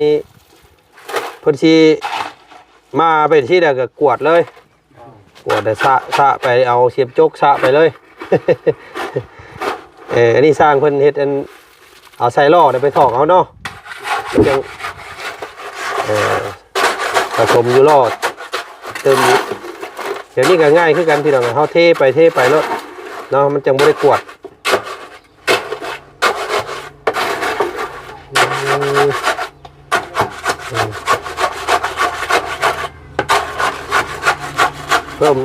ນີ້ເພິ່ນຊິມາໄປທີ່ໃດກໍກວດເລີຍ ກວດແລ້ວສະ ສະໄປ ເອົາສຽມຈົກສະໄປເລີຍ. ເອີ ອັນນີ້ຊ່າງເພິ່ນເຮັດອັນ ເອົາໃສ່ລໍ້ແລ້ວໄປຖອກເອົາເນາະ ມັນຈັ່ງ ເອີ ປະສົມຢູ່ລໍ້ຕື່ມອີກ. ດຽວນີ້ກໍງ່າຍຄືກັນພີ່ນ້ອງ ເຮົາເທໄປເທໄປໂລດເນາະ ມັນຈັ່ງບໍ່ໄດ້ກວດ. ອືມ ອືມ ເພີ່ມ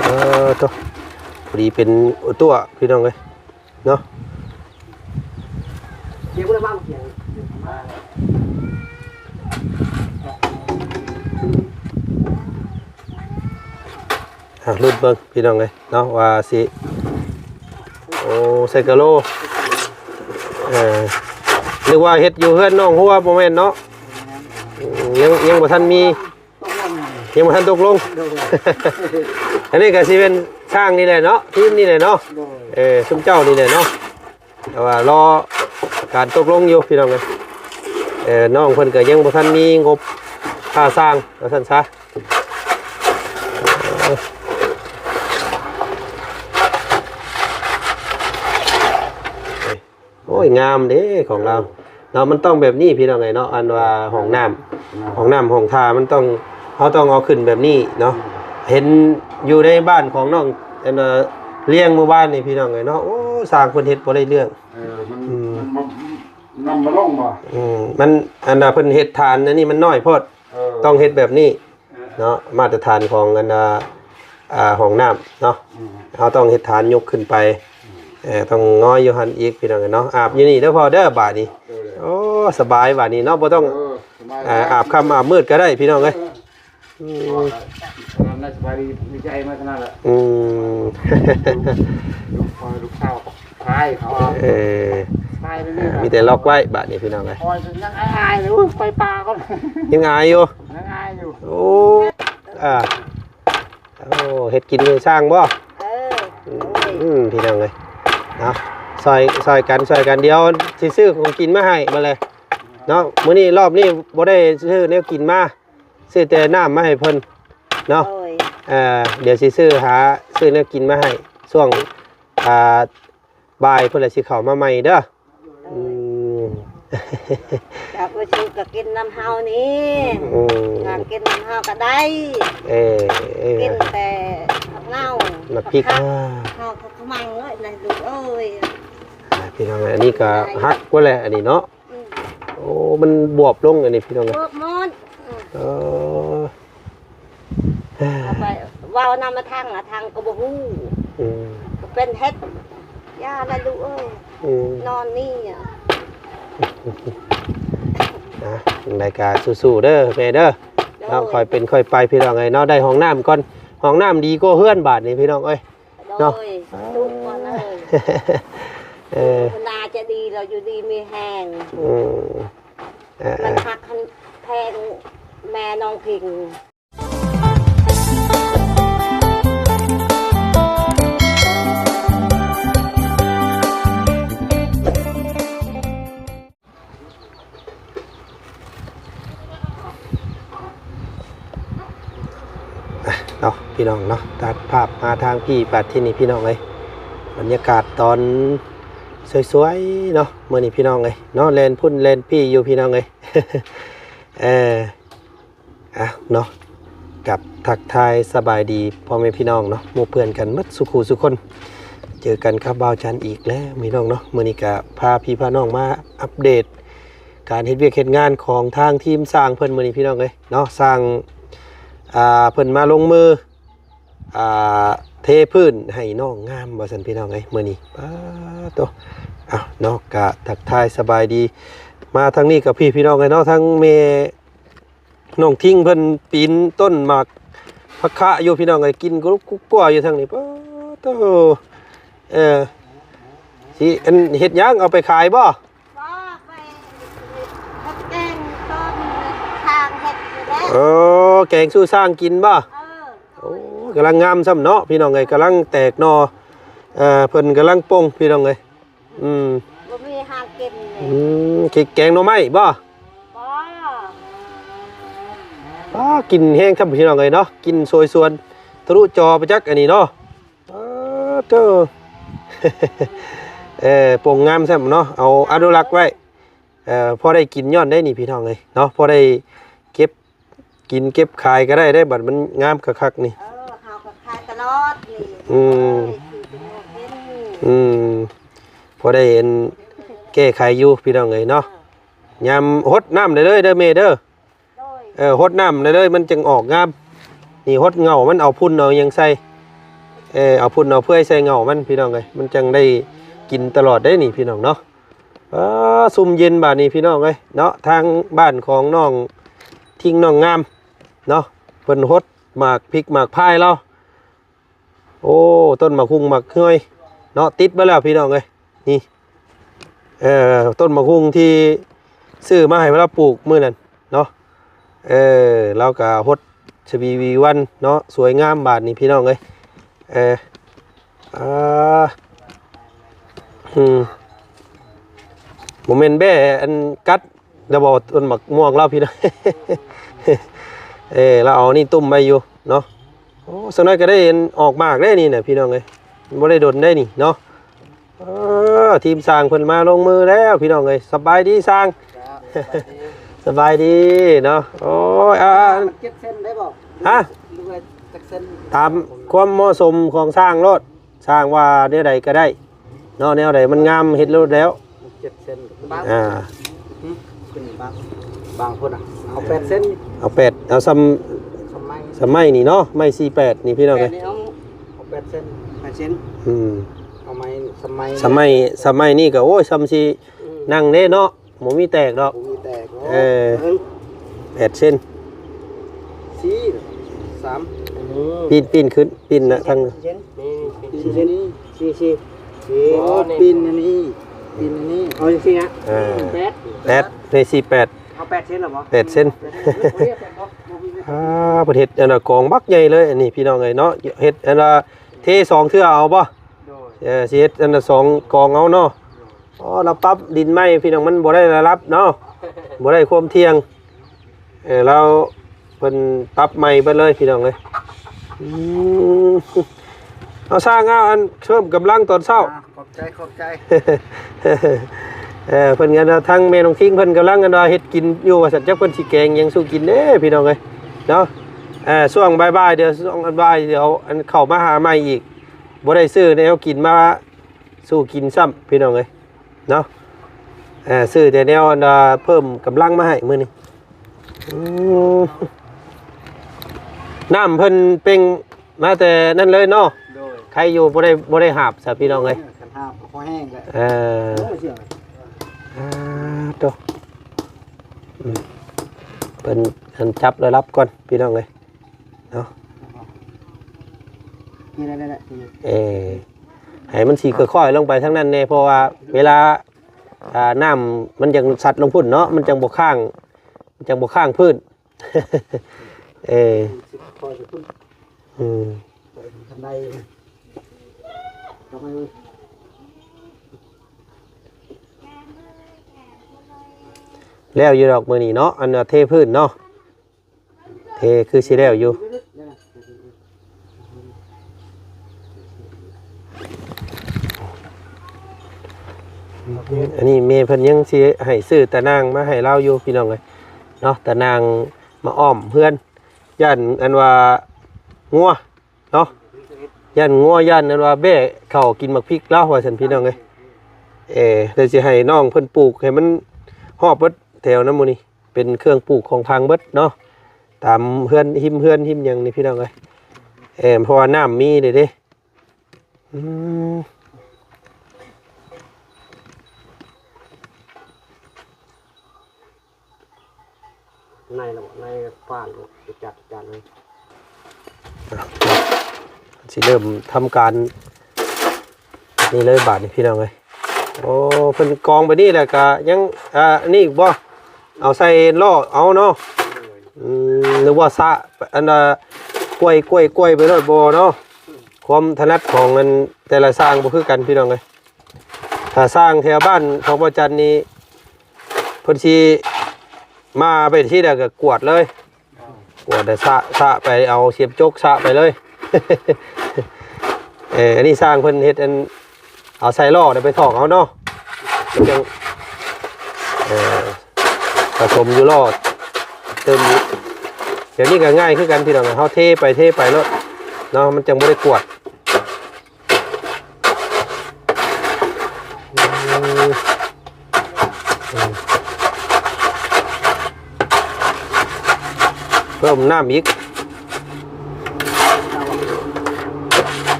ເອີ ໂທ້ ພໍດີເປັນຕົວະ ພີ່ນ້ອງເອີຍ ເນາະ ອ່ະ ລຸ້ນເບິ່ງພີ່ນ້ອງເອີຍເນາະ ວ່າຊິ ໂອ້ ໃສ່ກະໂລ ເອີ ນຶກວ່າເຮັດຢູ່ເຮືອນນ້ອງຫົວ ບໍ່ແມ່ນເນາະ ອືມ ຍັງ ຍັງບໍ່ທັນມີ ຍັງບໍ່ທັນຕົກລົງ ອັນນີ້ກໍຊິເປັນຊ່າງນີ້ແຫຼະເນາະ ທີມນີ້ແຫຼະເນາະ ເອີ ຊຸມເຈົ້ານີ້ແຫຼະເນາະ ແຕ່ວ່າລໍການຕົກລົງຢູ່ພີ່ນ້ອງເອີຍ ເອີ ນ້ອງເພິ່ນກໍຍັງບໍ່ທັນມີງົບຄ່າສ້າງວ່າຊັ້ນຊະ. ໂອ້ຍ ງາມເດ້ຂອງລາວເນາະ ມັນຕ້ອງແບບນີ້ພີ່ນ້ອງເອີຍເນາະ ອັນວ່າຫ້ອງນ້ຳ ຫ້ອງນ້ຳຫ້ອງທ່າ ມັນຕ້ອງ ເຮົາຕ້ອງເອົາຂຶ້ນແບບນີ້ເນາະ ເຫັນຢູ່ໃນບ້ານຂອງນ້ອງ ອັນວ່າລ້ຽງມື້ວານນີ້ພີ່ນ້ອງເອີຍເນາະ ໂອ້ ຊ່າງເພິ່ນເຮັດບໍ່ໄດ້ເລື່ອງ ເອີ ມັນ ອືມ ມັນບໍ່ ນຳບໍ່ລົງບໍ່ ອືມ ມັນ ອັນວ່າເພິ່ນເຮັດຖານອັນນີ້ມັນນ້ອຍໂພດ ເອີ ຕ້ອງເຮັດແບບນີ້ ເນາະ ມາດຕະຖານຂອງອັນ ອ່າ ອ່າ ຫ້ອງນ້ຳເນາະ ອືມ ເຮົາຕ້ອງເຮັດຖານຍົກຂຶ້ນໄປ ອືມ ເອີ ຕ້ອງງອຍຢູ່ຫັ້ນອີກພີ່ນ້ອງເອີຍເນາະ ອາບຢູ່ນີ້ເດີພໍ່ເດີ ບາດນີ້ ເອີ ໂອ້ ສະບາຍບາດນີ້ເນາະ ບໍ່ຕ້ອງ ເອີ ສະບາຍ ເອີ ອາບຄ່ຳອາບມືດກໍໄດ້ພີ່ນ້ອງເອີຍ ເອີ ອືມ ສະບາຍດີ ດີໃຈມາຂະໜາດລະ ອືມ ລູກ ລູກສາວ ພາຍເຂົາ ເອີ ພາຍເລີຍ ມີແຕ່ລັອກໄວ້ບາດນີ້ພີ່ນ້ອງເອີຍ ຄອຍຍັງອາຍໆເລີຍ ໂອ້ຍ ໄປປ່າກ່ອນ ຍັງອາຍຢູ່ ຍັງອາຍຢູ່ ໂອ້ ອ່າ ໂອ້ ເຮັດກິນໃຫ້ຊ່າງບໍ່ ເອີ ອືມ ພີ່ນ້ອງເອີຍ ເນາະ ຊ່ອຍ ຊ່ອຍກັນ ຊ່ອຍກັນ ດຽວຊິຊື້ຂອງກິນມາໃຫ້ບັດແລະເນາະ ມື້ນີ້ ຮອບນີ້ບໍ່ໄດ້ຊື້ແນວກິນມາ ຊື້ແຕ່ນ້ຳມາໃຫ້ເພິ່ນເນາະ ໂດຍ ເອີ ດຽວຊິຊື້ ຫາຊື້ແນວກິນມາໃຫ້ ຊ່ວງ ອ່າ ບ່າຍພຸ້ນລະຊິເຂົ້າມາໃໝ່ເດີ ໂດຍ ອືມ ຢາກໄປຊື້ກໍກິນນຳເຮົານີ້ ອືມ ຢາກກິນນຳເຮົາກໍໄດ້ ເອີ ເອີ ກິນແຕ່ຜັກເນົ່າ ໝາກພິກ ຜັກຂາ ອ່າ ເຮົາກໍຂະມັງເລີຍນະລູກເອີຍ ອ່າ ພີ່ນ້ອງ ອັນນີ້ກໍຫັກກວ່າແຫຼະ ອັນນີ້ເນາະ ອືມ ໂອ້ ມັນບວບລົງ ອັນນີ້ພີ່ນ້ອງ ບວບໝົດ ເອີ ເອີ ເອົາໄປເວົ້ານຳອາທັງ ອາທັງກໍບໍ່ຮູ້ ອືມ ກໍເປັນເຮັດ ຢ່າລະລູກເອີຍ ອືມ ນອນນີ້ ອ່ະ ຈັ່ງໃດກໍສູ້ໆເດີແມ່ເດີ ໂດຍ ເນາະ ຄ່ອຍເປັນຄ່ອຍໄປ ພີ່ນ້ອງເອີຍເນາະ ໄດ້ຫ້ອງນ້ຳກ່ອນ ຫ້ອງນ້ຳດີກວ່າເຮືອນບາດນີ້ ພີ່ນ້ອງເອີຍ ໂດຍ ເນາະ ທຸກຄົນເອີຍ ເອີ ໜ້າຈະດີ ລາວຢູ່ດີມີແຮງ ອືມ ເອີ ມັນຮັກຫັ້ນແພງແມ່ນ້ອງພິງ ອ່ະ ເນາະ ພີ່ນ້ອງເນາະ ຕັດພາບມາທາງພີ້ບາດທີນີ້ ພີ່ນ້ອງເອີຍ ບັນຍາກາດຕອນສວຍໆເນາະ ມື້ນີ້ ພີ່ນ້ອງເອີຍເນາະ ແລ່ນພຸ້ນແລ່ນພີ້ຢູ່ ພີ່ນ້ອງເອີຍ ເອີ ອ່ະເນາະ ກັບທັກທາຍສະບາຍດີພໍ່ແມ່ພີ່ນ້ອງເນາະ ໝູ່ເພື່ອນກັນໝົດສູ່ຄູ່ສູ່ຄົນ ເຈີກັນກັບບ່າວຈັນອີກແລ້ວພີ່ນ້ອງເນາະ ມື້ນີ້ກະພາພີ່ພານ້ອງມາອັບເດດການເຮັດວຽກເຮັດງານຂອງທາງທີມຊ່າງເພິ່ນມື້ນີ້ພີ່ນ້ອງເອີຍເນາະ ຊ່າງ ອ່າ ເພິ່ນມາລົງມື ອ່າ ເທພື້ນໃຫ້ນ້ອງງາມວ່າຊັ້ນພີ່ນ້ອງເອີຍ ມື້ນີ້ ປາໂຕ ເອົ້າເນາະ ກະທັກທາຍສະບາຍດີ ມາທາງນີ້ກັບພີ່ ພີ່ນ້ອງເອີຍເນາະ ທັງແມ່ ນ້ອງທິງເພິ່ນປີນຕົ້ນໝາກຜັກຄະຢູ່ພີ່ນ້ອງເອີຍ ກິນກຸລຸກກຸກກົວຢູ່ທາງນີ້ ປາໂຕ ເອີ ຊິອັນເຮັດຫຍັງ ເອົາໄປຂາຍບໍ່? ບໍ່ ໄປເຮັດແກງຕົ້ນທາງເຮັດຢູ່ແລ້ວ ເອີ ແກງສູ່ຊ້າງກິນບໍ່? ເອີ ໂອ້ ກຳລັງງາມຊ້ຳເນາະ ພີ່ນ້ອງເອີຍ ກຳລັງແຕກໜໍ່ ເອີ ເພິ່ນກຳລັງປົ່ງ ພີ່ນ້ອງເອີຍ ອືມ ບໍ່ມີຫາງກິນເລີຍ ອືມ ກິນແກງໜໍ່ໄມ້ບໍ່? ບໍ່ ອ້າ ກິນແຮງຄັກພີ່ນ້ອງເອີຍເນາະ ກິນໂຊຍຊວນທະລຸຈໍໄປຈັກອັນນີ້ເນາະ. ເອີ ເຕີ ເອີ ປົ່ງງາມຊ້ຳເນາະ ເອົາອະນຸລັກໄວ້ ເອີ ພໍໄດ້ກິນຍ້ອນໄດ້ນີ້ພີ່ນ້ອງເອີຍເນາະ ພໍໄດ້ເກັບກິນເກັບຂາຍກໍໄດ້ເດ້ ບັດມັນງາມຄັກໆນີ້ ເອີ ເຮົາກໍຂາຍຕະຫຼອດນີ້ ອືມ ເອີ ຊື້ກິນ ອືມ ພໍໄດ້ອັນແກ້ໄຂຢູ່ພີ່ນ້ອງເອີຍເນາະ ຍາມຫົດນ້ຳໄດ້ເລີຍເດີແມ່ເດີ. ໂດຍ ເອີ ຫົດນ້ຳໄດ້ເລີຍ ມັນຈຶ່ງອອກງາມ ນີ້ຫົດເຫງົ້າມັນ ເອົາຝຸ່ນເອົາຫຍັງໃສ່ ເອີ ເອົາຝຸ່ນເອົາເຟືອຍໃສ່ເຫງົ້າມັນພີ່ນ້ອງເອີຍ ມັນຈັ່ງໄດ້ກິນຕະຫຼອດເດ້ນີ້ພີ່ນ້ອງເນາະ. ອ້າ ຊຸ່ມເຢັນບາດນີ້ພີ່ນ້ອງເອີຍເນາະ ທາງບ້ານຂອງນ້ອງທິງນ້ອງງາມເນາະ ເພິ່ນຫົດໝາກພິກໝາກພາຍລາວ ໂອ້ ຕົ້ນໝາກຮຸ່ງໝາກເຮືອຍເນາະ ຕິດມາແລ້ວພີ່ນ້ອງເອີຍ ນີ້ ເອີ ຕົ້ນໝາກຮຸ່ງທີ່ຊື້ມາໃຫ້ລາວປູກມື້ນັ້ນເນາະ ເອີ ລາວກະຫົດສະຫວີຫວີວັນເນາະ ສວຍງາມບາດນີ້ພີ່ນ້ອງເອີຍ ເອີ ອ່າ ອືມ ບໍ່ແມ່ນແບ້ອັນກັດ ລະບໍ່ ຕົ້ນໝາກມ່ວງລາວພີ່ນ້ອງ ເອີ ລາວເອົານີ້ຕຸ້ມໄວ້ຢູ່ເນາະ ໂອ້ ສັກໜ້ອຍກໍໄດ້ອັນອອກໝາກເດ້ນີ້ນະພີ່ນ້ອງເອີຍ ບໍ່ໄດ້ດົນໄດ້ນີ້ເນາະ ເອີ ທີມຊ່າງເພິ່ນມາລົງມືແລ້ວພີ່ນ້ອງເອີຍ ສະບາຍດີຊ່າງ ສະບາຍດີເນາະ ໂອ້ຍ ອ່າ ເຈັດເຊັນໄດ້ບໍ່? ຮະ? ຕາມຄວາມເໝາະສົມຂອງຊ່າງໂລດ ຊ່າງວ່າແນວໃດກໍໄດ້ເນາະ ແນວໃດມັນງາມເຮັດໂລດແລ້ວ ເຈັດເຊັນ ບາງ ອ່າ ຫຶ ຂຶ້ນບາງ ບາງພຸ້ນນະ ເອົາແປດເຊັນ ເອົາແປດ ເອົາຊ່ຳ ຊ່ຳໄມ້ ຊ່ຳໄມ້ນີ້ເນາະ ໄມ້ສີ່ແປດນີ້ພີ່ນ້ອງເອີຍ ແປດນີ້ເອົາ ເອົາແປດເຊັນ ແປດເຊັນ ອືມ ເອົາໄມ້ຊ່ຳໄມ້ ຊ່ຳໄມ້ ຊ່ຳໄມ້ນີ້ກໍ ໂອ້ຍ ຊ່ຳຊິ ອືມ ນັ່ງເດ້ເນາະ ບໍ່ມີແຕກດອກ ບໍ່ມີແຕກ ເອີ ເບິ່ງ ແປດເຊັນ ສີ່ ສາມ ປີນ ປີນຂຶ້ນ ປີນນະ ທາງ ເຊັນ ນີ້ ສີ່ ສີ່ ສີ່ ໂອ້ ປີນອັນນີ້ ປີນອັນນີ້ ເອົາຈັ່ງຊີ້ນະ ເອີ ແປດ ແປດ ໃນສີ່ແປດ ເອົາແປດເຊັນລະບໍ່? ແປດເຊັນ ອ່າ ເພິ່ນເຮັດອັນນະກອງບັກໃຫຍ່ເລີຍ ອັນນີ້ພີ່ນ້ອງເອີຍເນາະ ເຮັດອັນນະເທສອງເທື່ອເອົາບໍ່? ໂດຍ ເອີ ຊິເຮັດອັນນະສອງກອງເອົາເນາະ ອໍ ລາວປັບດິນໃໝ່ພີ່ນ້ອງ ມັນບໍ່ໄດ້ລະດັບເນາະ ບໍ່ໄດ້ຄວາມທ່ຽງ ເອີ ລາວ ເພິ່ນປັບໃໝ່ເບິດເລີຍພີ່ນ້ອງເອີຍ ອືມ ເອົາຊ່າງ ເອົາອັນເພີ່ມກຳລັງຕອນເຊົ້າ ອ່າ ຂອບໃຈ ຂອບໃຈ ເອີ ເພິ່ນກັນວ່າ ທາງແມ່ນ້ອງທິງເພິ່ນກຳລັງກັນວ່າເຮັດກິນຢູ່ວ່າຊັ້ນ ຈັກເພິ່ນຊິແກງຫຍັງສູ່ກິນເດ້ພີ່ນ້ອງເອີຍເນາະ ເອີ ຊ່ວງບ່າຍໆ ດຽວ ຊ່ວງອັນບ່າຍ ດຽວອັນເຂົ້າມາຫາໃໝ່ອີກ ບໍ່ໄດ້ຊື້ແນວກິນມາສູ່ກິນຊ້ຳພີ່ນ້ອງເອີຍ ເນາະ ເອີ ຊື້ແຕ່ແນວອັນວ່າເພີ່ມກຳລັງມາໃຫ້ມື້ນີ້ ອືມ ນ້ຳເພິ່ນເປັ່ງມາແຕ່ນັ້ນເລີຍເນາະ ໂດຍ ໃຄຢູ່ ບໍ່ໄດ້ ບໍ່ໄດ້ຫາບຊະພີ່ນ້ອງເອີຍ ເອີ ຄັນຫາບກໍພໍແຫ້ງແຫຼະ ເອີ ໂອ້ຍ ເຊື່ອ ອ່າ ໂຕ ອືມ ເພິ່ນ ອັນ ຈັບລະດັບກ່ອນພີ່ນ້ອງເອີຍ ເນາະ ນີ້ແຫຼະ ນີ້ແຫຼະ ເອີ ໃຫ້ມັນຊິຄ່ອຍໆລົງໄປທາງນັ້ນແດ່ ເພາະວ່າເວລາ ອ່າ ນ້ຳມັນຈັ່ງຊັດລົງພຸ້ນເນາະ ມັນຈັ່ງບໍ່ຄ້າງ ມັນຈັ່ງບໍ່ຄ້າງພື້ນ ເອີ ຄ່ອຍໄປພຸ້ນ ອືມ ຄັນໄດ ແລ້ວຢູ່ດອກມື້ນີ້ເນາະ ອັນວ່າເທພື້ນເນາະ ເທຄືຊິແລ້ວຢູ່ ອັນນີ້ແມ່ເພິ່ນຍັງຊິໃຫ້ຊື້ຕາໜ່າງມາໃຫ້ລາວຢູ່ພີ່ນ້ອງເອີຍເນາະ ຕາໜ່າງມາອ້ອມເຮືອນ ຢ້ານອັນວ່າງົວເນາະ ຢ້ານງົວ ຢ້ານອັນວ່າແບ້ເຂົ້າກິນໝາກພິກລາວວ່າຊັ້ນພີ່ນ້ອງເອີຍ ເອີ ເລີຍຊິໃຫ້ນ້ອງເພິ່ນປູກໃຫ້ມັນຮອບເບິດແຖວນຳໝູ່ນີ້ ເປັນເຄື່ອງປູກຂອງຝັງເບິດເນາະ ຕາມເຮືອນ ຮິມເຮືອນ ຮິມຫຍັງນີ້ພີ່ນ້ອງເອີຍ ເອີ ເພາະວ່ານ້ຳມີເດ້ ອືມ ໃນລະບໍ່ ໃນຟານ ຈັດ ຈັດເລີຍ ຊິເລີ່ມທຳການ ນີ້ເລີຍບາດນີ້ພີ່ນ້ອງເອີຍ ໂອ້ ເພິ່ນກອງໄປນີ້ແລ້ວກະຍັງ ອ່າ ອັນນີ້ອີກບໍ່? ເອົາໃສ່ລໍ້ເອົາເນາະ ອືມ ນຶກວ່າສະ ອັນນ່າ ກວຍ ກວຍ ກວຍໄປໂລດ ບໍ່ເນາະ ຄວາມຖະໜັດຂອງອັນແຕ່ລະຊ່າງບໍ່ຄືກັນພີ່ນ້ອງເອີຍ ຖ້າຊ່າງແຖວບ້ານຂອງບໍ່ຈັນນີ້ ເພິ່ນຊິມາໄປທີ່ໃດກໍກວດເລີຍ ກວດແລ້ວສະ ສະໄປ ເອົາສຽມຈົກສະໄປເລີຍ. ເອີ ອັນນີ້ຊ່າງເພິ່ນເຮັດອັນ ເອົາໃສ່ລໍ້ໄດ້ໄປຖອກເອົາເນາະ ມັນຈັ່ງ ເອີ ປະສົມຢູ່ລໍ້ຕື່ມອີກ. ດຽວນີ້ກໍງ່າຍຄືກັນພີ່ນ້ອງ ເຮົາເທໄປເທໄປໂລດເນາະ ມັນຈັ່ງບໍ່ໄດ້ກວດ. ເພີ່ມນ້ຳອີກ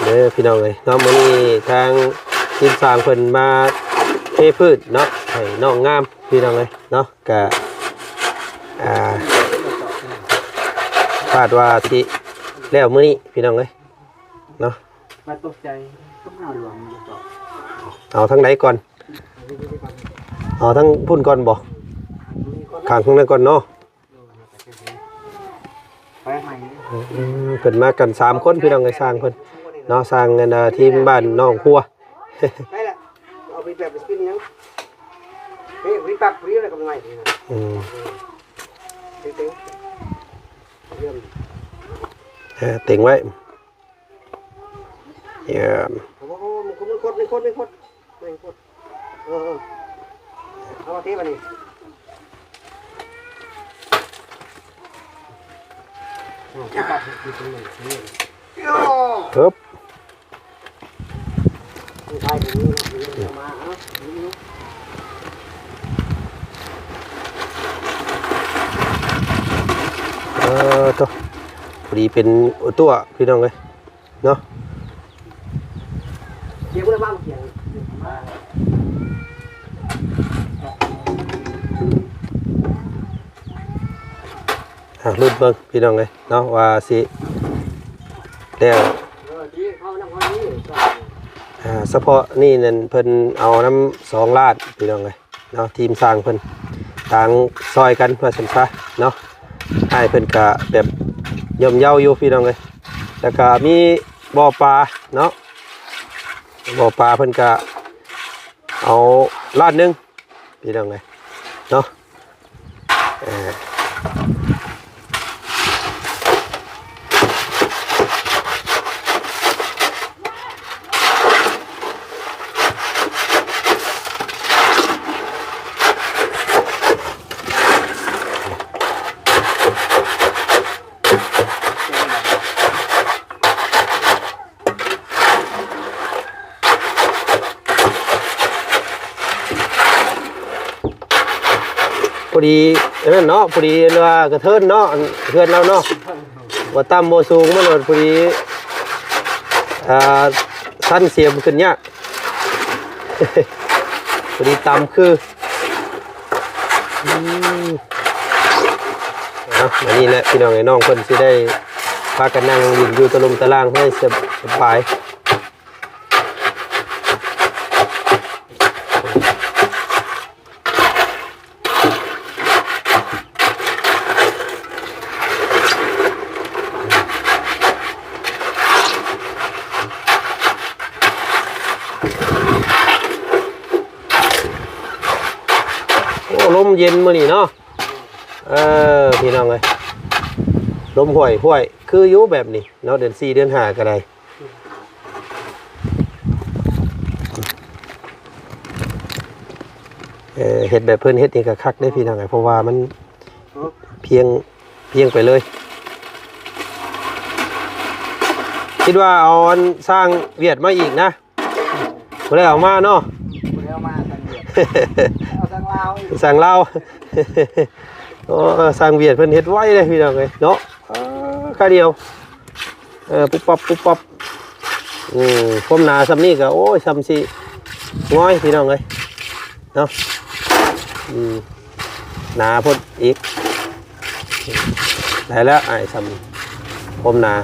ເດີພີ່ນ້ອງເອີຍເນາະ ມື້ນີ້ທາງທີມຊ່າງເພິ່ນມາເທພື້ນເນາະ ໃຫ້ນ້ອງງາມພີ່ນ້ອງເອີຍເນາະ ກະ ອ່າ ຄາດວ່າຊິແລ້ວມື້ນີ້ພີ່ນ້ອງເອີຍເນາະ. ເອົາທາງໃດກ່ອນ? ເອົາທາງພຸ້ນກ່ອນບໍ? ຂ້າງທາງນັ້ນກ່ອນເນາະ. ອືມ ເພິ່ນມາກັນສາມຄົນພີ່ນ້ອງເອີຍ ຊ່າງເພິ່ນເນາະ ຊ່າງອັນ ທີມບ້ານໜອງຄົວ. ໄປລະ ເອົາໄປແປບໄປສະປິນຫຍັງ ເອີ ໄປປັບເລີຍກໍໄດ້. ອືມ ເຕັງ ເອີ ເຕັງໄວ້. ເອີ ໂອ້ໂຫ ມັນຄົດ ມັນຄົດ ມັນຄົດ ເອີ ເອີ ເອົາມາເທບາດນີ້. ເອີ ເອີ ໂທ້ ພໍດີເປັນຕົວະ ພີ່ນ້ອງເອີຍ. ເນາະ ອ່າ ລຸ້ນເບິ່ງພີ່ນ້ອງເອີຍເນາະ ວ່າຊິແລ້ວ. ອ່າ ສະເພາະນີ້ນັ້ນ ເພິ່ນເອົານຳສອງລ້ານ ພີ່ນ້ອງເອີຍ ເນາະ ທີມຊ່າງເພິ່ນຕ່າງຊ່ອຍກັນວ່າຊັ້ນຊະເນາະ. ອ້າຍເພິ່ນກະແບບຍ່ອມເຍົາຢູ່ພີ່ນ້ອງເອີຍ ແລ້ວກະມີບໍ່ປາເນາະ ບໍ່ປາເພິ່ນກະເອົາລ້ານໜຶ່ງພີ່ນ້ອງເອີຍເນາະ. ເອີ ພໍດີອັນນັ້ນເນາະ ພໍດີອັນວ່າກະເທີນເນາະ ອັນເຮືອນລາວເນາະ ບໍ່ຕ່ຳບໍ່ສູງ ມັນພໍດີ ອ່າ ຊັ້ນສຽມຂຶ້ນຍາກ ພໍດີຕ່ຳຄື ອືມ ເອົາ ອັນນີ້ແຫຼະພີ່ນ້ອງເອີຍ ນ້ອງເພິ່ນຊິໄດ້ພາກັນນັ່ງຫຼິ້ນຢູ່ຕະລຸມຕະລ່າງໃຫ້ສະບາຍ. ໂອ້ ລົມເຢັນມື້ນີ້ເນາະ. ເອີ ພີ່ນ້ອງເອີຍ ລົມຫ້ວຍໆ ຄືຢູ່ແບບນີ້ເນາະ ເດືອນສີ່ເດືອນຫ້າກໍໄດ້. ເອີ ເຮັດແບບເພິ່ນເຮັດນີ້ກໍຄັກເດ້ພີ່ນ້ອງເອີຍ ເພາະວ່າມັນພຽງ ພຽງໄປເລີຍ. ຄິດວ່າເອົາອັນຊ່າງຫວຽດມາອີກນະ ບໍ່ໄດ້ເອົາມາເນາະ ບໍ່ໄດ້ເອົາມາ ຊ່າງຫວຽດ ເອົາຊ່າງລາວອີກ ຊ່າງລາວ. ໂອ້ ຊ່າງຫວຽດເພິ່ນເຮັດໄວເດ້ພີ່ນ້ອງເອີຍເນາະ ເອີ ຄາດດຽວ ເອີ ປຸບປັບ ປຸບປັບ. ອືມ ຄວາມໜາຊ່ຳນີ້ກໍ ໂອ້ຍ ຊ່ຳຊິງອຍພີ່ນ້ອງເອີຍເນາະ. ອືມ ໜາໂພດອີກ ໄດ້ແລ້ວອ້າຍ ຊ່ຳຄວາມໜາ.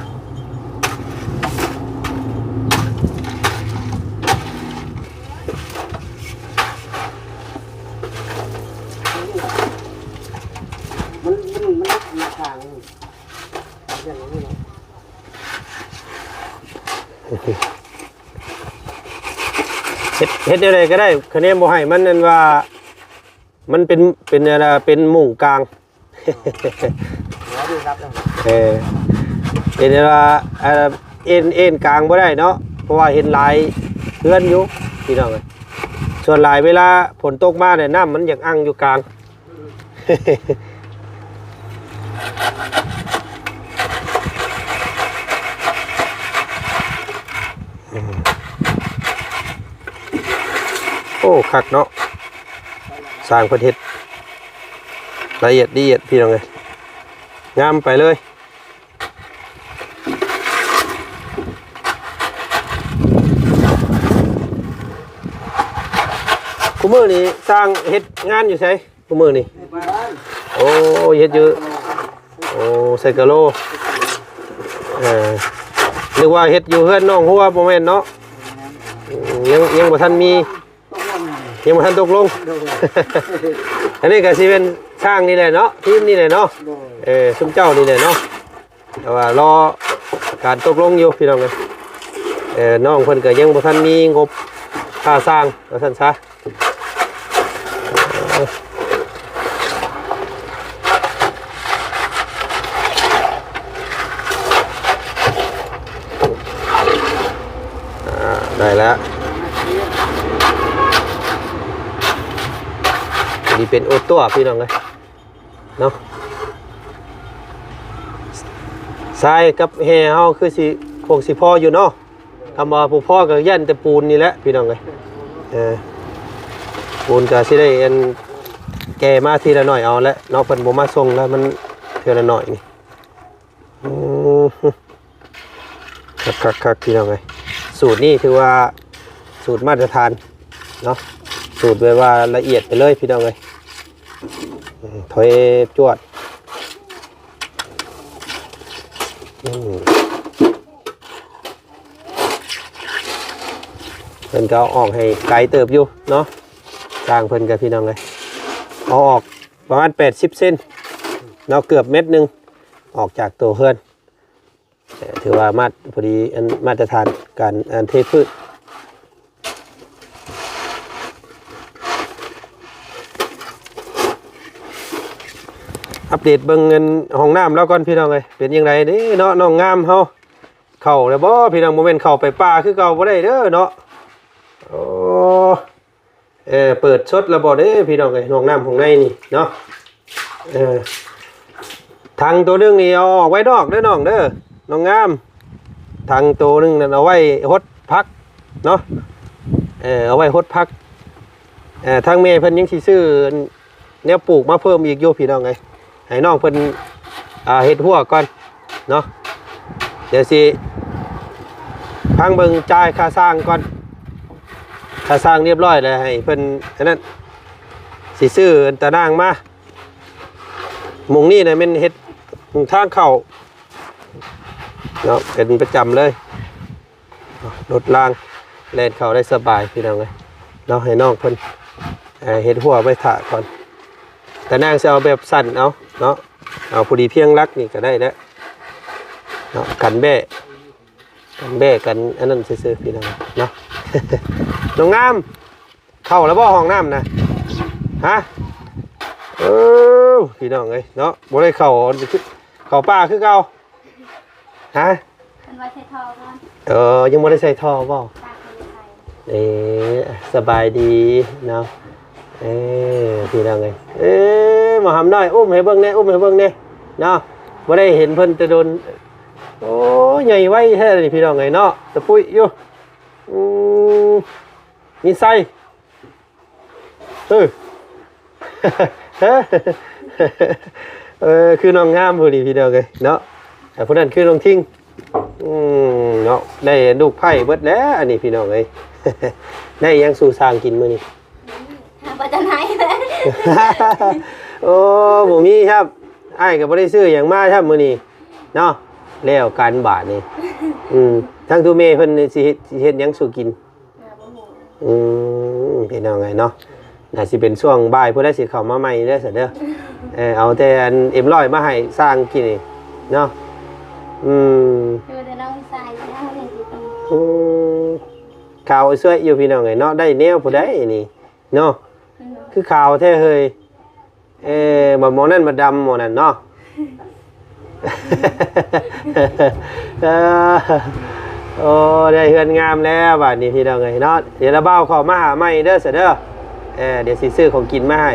ໂ ເຮັດ ເຮັດແນວໃດກໍໄດ້ ຄະແນນບໍ່ໃຫ້ມັນ ອັນວ່າ ມັນເປັນ ເປັນອັນນ່າ ເປັນມຸ້ງກາງ ເອີ ເປັນອັນວ່າ ເອີ ເອັນ ເອັນກາງບໍ່ໄດ້ເນາະ ເພາະວ່າເຫັນຫຼາຍເຮືອນຢູ່ພີ່ນ້ອງເອີຍ. ສ່ວນຫຼາຍເວລາຝົນຕົກມານີ້ ນ້ຳມັນຢາກອັ່ງຢູ່ກາງ. ໂອ້ ຄັກເນາະ ຊ່າງເພິ່ນເຮັດລະອຽດລະອຽດ ພີ່ນ້ອງເອີຍ ງາມໄປເລີຍ. ຄູ່ມື້ນີ້ຊ່າງເຮັດງານຢູ່ໃສ? ຄູ່ມື້ນີ້ ໂອ້ ເຮັດຢູ່ ໂອ້ ໃສ່ກະໂລ ເອີ ນຶກວ່າເຮັດຢູ່ເຮືອນນ້ອງຫົວ ບໍ່ແມ່ນເນາະ ອືມ ຍັງ ຍັງບໍ່ທັນມີ ຍັງບໍ່ທັນຕົກລົງ ອັນນີ້ກໍຊິເປັນຊ່າງນີ້ແຫຼະເນາະ ທີມນີ້ແຫຼະເນາະ ເອີ ຊຸມເຈົ້ານີ້ແຫຼະເນາະ. ແຕ່ວ່າລໍການຕົກລົງຢູ່ພີ່ນ້ອງເອີຍ ເອີ ນ້ອງເພິ່ນກໍຍັງບໍ່ທັນມີງົບຄ່າສ້າງວ່າຊັ້ນຊະ ອ່າ ໄດ້ແລ້ວ ນີ້ເປັນໂອຕົວພີ່ນ້ອງເອີຍ ເນາະ ຊາຍກັບແຮ່ເຮົາຄືຊິ ຄົງຊິພໍຢູ່ເນາະ ຄຳວ່າບໍ່ພໍກໍຢ້ານແຕ່ປູນນີ້ແຫຼະພີ່ນ້ອງເອີຍ ເອີ ປູນກໍຊິໄດ້ອັນ ແກ່ມາທີລະໜ້ອຍເອົາແຫຼະເນາະ ເພິ່ນບໍ່ມາສົ່ງແລ້ວ ມັນເທື່ອລະໜ້ອຍນີ້ ອືມ ຄັກໆໆ ພີ່ນ້ອງເອີຍ ສູດນີ້ຖືວ່າສູດມາດຕະຖານເນາະ ສູດແບບວ່າລະອຽດໄປເລີຍພີ່ນ້ອງເອີຍ ອືມ ຖອຍຈວດ ອືມ ເພິ່ນກໍເອົາອອກໃຫ້ໄກເຕີບຢູ່ເນາະ ຊ່າງເພິ່ນກໍ ພີ່ນ້ອງເອີຍ ເອົາອອກປະມານແປດສິບເຊັນເນາະ ເກືອບແມັດໜຶ່ງ ອອກຈາກຕົວເຮືອນ ເອີ ຖືວ່າມາດ ພໍດີ ອັນ ມາດຕະຖານການ ອັນ ເທພື້ນ. ອັບເດດເບິ່ງ ອັນ ຫ້ອງນ້ຳລາວກ່ອນພີ່ນ້ອງເອີຍ ເປັນຈັ່ງໃດເດ້ເນາະ ນ້ອງງາມເຮົາ ເຂົ້າແລ້ວບໍ່ພີ່ນ້ອງ? ບໍ່ແມ່ນເຂົ້າໄປປ່າຄືເກົ່າບໍ່ໄດ້ເດີເນາະ ໂອ້. ເອີ ເປີດສົດແລ້ວບໍ່ເດ້ພີ່ນ້ອງເອີຍ ຫ້ອງນ້ຳຫ້ອງໃນນີ້ເນາະ ເອີ ຖັງໂຕໜຶ່ງນີ້ເອົາອອກໄວ້ນອກເດີນ້ອງເດີ ນ້ອງງາມ ຖັງໂຕໜຶ່ງນັ້ນເອົາໄວ້ຫົດຜັກເນາະ ເອີ ເອົາໄວ້ຫົດຜັກ ເອີ ທາງແມ່ເພິ່ນຍັງຊິຊື້ ແນວປູກມາເພີ່ມອີກຢູ່ພີ່ນ້ອງເອີຍ ໃຫ້ນ້ອງເພິ່ນ ອ່າ ເຮັດຮົ້ວກ່ອນເນາະ ດຽວຊິພັງເບິ່ງຈ່າຍຄ່າສ້າງກ່ອນ ຄ່າສ້າງລຽບຮ້ອຍແລ້ວໃຫ້ເພິ່ນອັນນັ້ນ ຊິຊື້ຕາໜ່າງມາ ມຸ້ງນີ້ນະແມ່ນເຮັດທາງເຂົ້າເນາະ ເປັນປະຈຳເລີຍ. ລົດລາງແລ່ນເຂົ້າໄດ້ສະບາຍພີ່ນ້ອງເອີຍເນາະ ໃຫ້ນ້ອງເພິ່ນ ເອີ ເຮັດຮົ້ວໄວ້ຖ້າກ່ອນ ຕານາງຊິເອົາແບບສັ້ນເອົາເນາະ ເອົາພໍດີພຽງຫຼັກນີ້ກໍໄດ້ແລ້ວເນາະ ກັນແບ້ ກັນແບ້ກັນອັນນັ້ນຊື່ໆ ພີ່ນ້ອງເນາະ ນ້ອງງາມ ເຂົ້າແລ້ວບໍ່ຫ້ອງນ້ຳນະ ຮະ ເອີ ພີ່ນ້ອງເອີຍເນາະ ບໍ່ໄດ້ເຂົ້າ ເຂົ້າປ່າຄືເກົ່າ ຮະ ເພິ່ນວ່າໃສ່ທໍ່ກ່ອນ ເອີ ຍັງບໍ່ໄດ້ໃສ່ທໍ່ບໍ່ ເອີ ສະບາຍດີເນາະ ເອີ ພີ່ນ້ອງເອີຍ ເອີ ໝໍຫຳນ້ອຍ ອຸ້ມໃຫ້ເບິ່ງແດ່ ອຸ້ມໃຫ້ເບິ່ງແດ່ເນາະ ບໍ່ໄດ້ເຫັນເພິ່ນແຕ່ດົນ ໂອ້ ໃຫຍ່ໄວແທ້ນີ້ ພີ່ນ້ອງເອີຍເນາະ ຕະປຸ້ຍຢູ່ ອືມ ມີໄຊ ເອີ ເອີ ຄືນ້ອງງາມຜູ້ນີ້ ພີ່ນ້ອງເອີຍເນາະ ແຕ່ຜູ້ນັ້ນຄືນ້ອງທິງ ອືມ ເນາະ ໄດ້ລູກໃພ້ເບິດແລ້ວ ອັນນີ້ ພີ່ນ້ອງເອີຍ ໄດ້ຫຍັງສູ່ຊ່າງກິນມື້ນີ້ ບໍ່ທັນໃຫ້ເລີຍ ໂອ້ ບໍ່ມີຄັບ ອ້າຍກໍບໍ່ໄດ້ຊື້ຫຍັງມາຄັບມື້ນີ້ເນາະ ແລ້ວກັນບາດນີ້ ອືມ ທັງໂຕແມ່ເພິ່ນນີ້ຊິເຮັດ ຊິເຮັດຫຍັງສູ່ກິນ ອືມ ພີ່ນ້ອງເອີຍເນາະ ໜ້າຊິເປັນຊ່ວງບ່າຍພຸ້ນແຫຼະ ຊິເຂົ້າມາໃໝ່ເດີຊັ້ນເດີ ເອີ ເອົາແຕ່ອັນເອັມຮ້ອຍມາໃຫ້ຊ່າງກີ້ນີ້ເນາະ. ອືມ ເອີ ແຕ່ນ້ອງຊາຍເນາະ ອືມ ຂາວຊ່ວຍຢູ່ພີ່ນ້ອງເອີຍເນາະ. ໄດ້ແນວຜູ້ໃດນີ້ເນາະ ອືມ ຄືຂາວແທ້ເຮີ້ຍ. ເອີ ບັດໝໍນັ້ນບັດດຳໝໍນັ້ນເນາະ. ເອີ ໂອ້ ໄດ້ເຮືອນງາມແລ້ວບາດນີ້ພີ່ນ້ອງເອີຍເນາະ. ດຽວລະບ່າວເຂົ້າມາຫາໃໝ່ເດີຊະເດີ. ເອີ ດຽວຊິຊື້ຂອງກິນມາໃຫ້.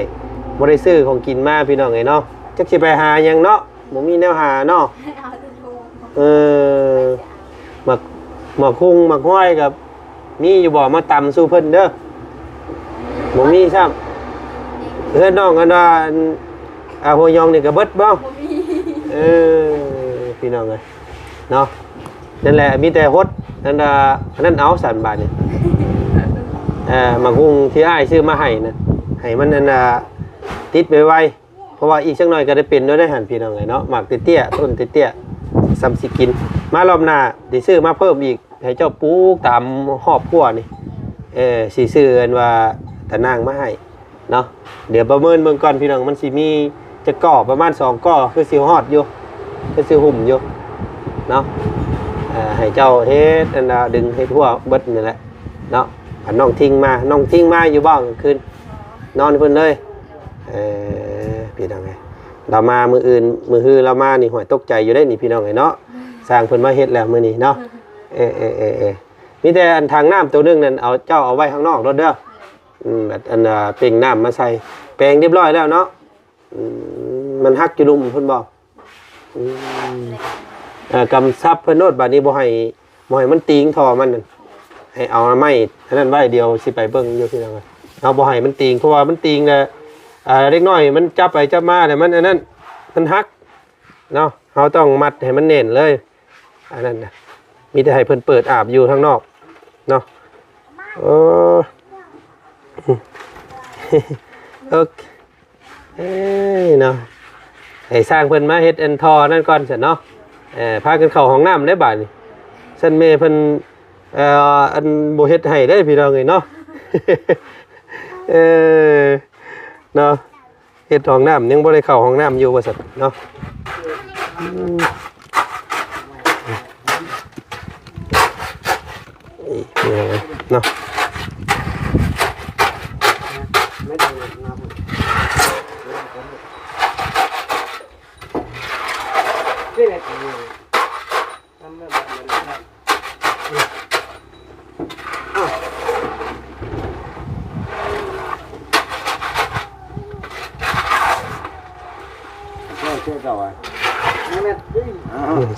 ບໍ່ໄດ້ຊື້ຂອງກິນມາພີ່ນ້ອງເອີຍເນາະ. ຈັກຊິໄປຫາຫຍັງເນາະ ບໍ່ມີແນວຫາເນາະ. ເອີ ໝາກ ໝາກຫຸ່ງໝາກຫວາຍກໍມີຢູ່ບໍ່? ມາຕຳສູ່ເພິ່ນເດີ. ບໍ່ມີຊ້ຳ. ເຮືອນນ້ອງອັນວ່າ ອັນ ອາ ຫົວຍອງນີ້ກໍເບິດບໍ່? ບໍ່ມີ. ເອີ ພີ່ນ້ອງເອີຍເນາະ. ນັ້ນແຫຼະ ມີແຕ່ຫົດ ອັນ ອາ ອັນນັ້ນເອົາຊັ້ນບາດນີ້. ເອີ ໝາກຫຸ່ງທີ່ອ້າຍຊື້ມາໃຫ້ນະ ໃຫ້ມັນ ອັນ ອາ ຕິດໄວໆ ເພາະວ່າອີກຈັກໜ່ອຍກໍໄດ້ເປັນແລ້ວເດ້ຫັ້ນ ພີ່ນ້ອງເອີຍເນາະ. ໝາກເຕ້ຍໆ ຕົ້ນເຕ້ຍໆ ສ່ຳຊິກິນ. ມາລອບໜ້າຊິຊື້ມາເພີ່ມອີກ ໃຫ້ເຈົ້າປູກຕາມຮອບຄົວນີ້. ເອີ ຊິຊື້ອັນວ່າຕາໜ່າງມາໃຫ້ເນາະ. ດຽວປະເມີນເບິ່ງກ່ອນພີ່ນ້ອງ ມັນຊິມີຈັກກໍ ປະມານສອງກໍ ຄືຊິຮອດຢູ່ ຄືຊິຫຸ້ມຢູ່ເນາະ. ເອີ ໃຫ້ເຈົ້າເຮັດອັນນ່າ ດຶງເຮັດຫົວເບິດນັ້ນແຫຼະເນາະ. ອັນນ້ອງທິງມາ ນ້ອງທິງມາຢູ່ບໍ່ກາງຄືນ? ນອນເພິ່ນເລີຍ. ເອີ ພີ່ນ້ອງເອີຍ ລາວມາມື້ອື່ນ ມື້ຮືລາວມານີ້ ຫ້ວຍ ຕົກໃຈຢູ່ເດ້ນີ້ ພີ່ນ້ອງເອີຍເນາະ. ຊ່າງເພິ່ນມາເຮັດແລ້ວມື້ນີ້ເນາະ. ເອີ ເອີ ເອີ ເອີ ມີແຕ່ອັນຖັງນ້ຳໂຕໜຶ່ງນັ້ນ ເອົາ ເຈົ້າເອົາໄວ້ຂ້າງນອກໂລດເດີ. ອືມ ອັນ ອັນ ອ່າ ເປັ່ງນ້ຳມາໃສ່ ແປງຮຽບຮ້ອຍແລ້ວເນາະ. ອືມ ມັນຫັກຢູ່ລຸ່ມພຸ້ນບໍ່? ອືມ ເອີ ກຳຊັບເພິ່ນໂລດ ບາດນີ້ບໍ່ໃຫ້ ບໍ່ໃຫ້ມັນຕີງທໍ່ມັນນັ້ນ ໃຫ້ເອົາໄມ້ອັນນັ້ນໄວ້. ດຽວຊິໄປເບິ່ງຢູ່ພີ່ນ້ອງເອີຍເນາະ ບໍ່ໃຫ້ມັນຕີງ ເພາະວ່າມັນຕີງແລ້ວ ອ່າ ເດັກນ້ອຍມັນຈັບໄປຈັບມາແລ້ວມັນອັນນັ້ນ ມັນຫັກເນາະ. ເຮົາຕ້ອງມັດໃຫ້ມັນແໜ້ນເລີຍ ອັນນັ້ນນະ. ມີແຕ່ໃຫ້ເພິ່ນເປີດອາບຢູ່ທາງນອກເນາະ. ໂອ້ ໂອເຄ ເອີຍເນາະ ໃຫ້ຊ່າງເພິ່ນມາເຮັດອັນທໍ່ນັ້ນກ່ອນຊັ້ນເນາະ. ເອີ ພາກັນເຂົ້າຫ້ອງນ້ຳໄດ້ບາດນີ້. ຊັ້ນແມ່ເພິ່ນ ເອີ ອັນ ບໍ່ເຮັດໃຫ້ເດ້ພີ່ນ້ອງເອີຍເນາະ. ເອີ ເນາະ ເຮັດຫ້ອງນ້ຳ ຍັງບໍ່ໄດ້ເຂົ້າຫ້ອງນ້ຳຢູ່ວ່າຊັ້ນເນາະ. ອືມ ນີ້ເນາະ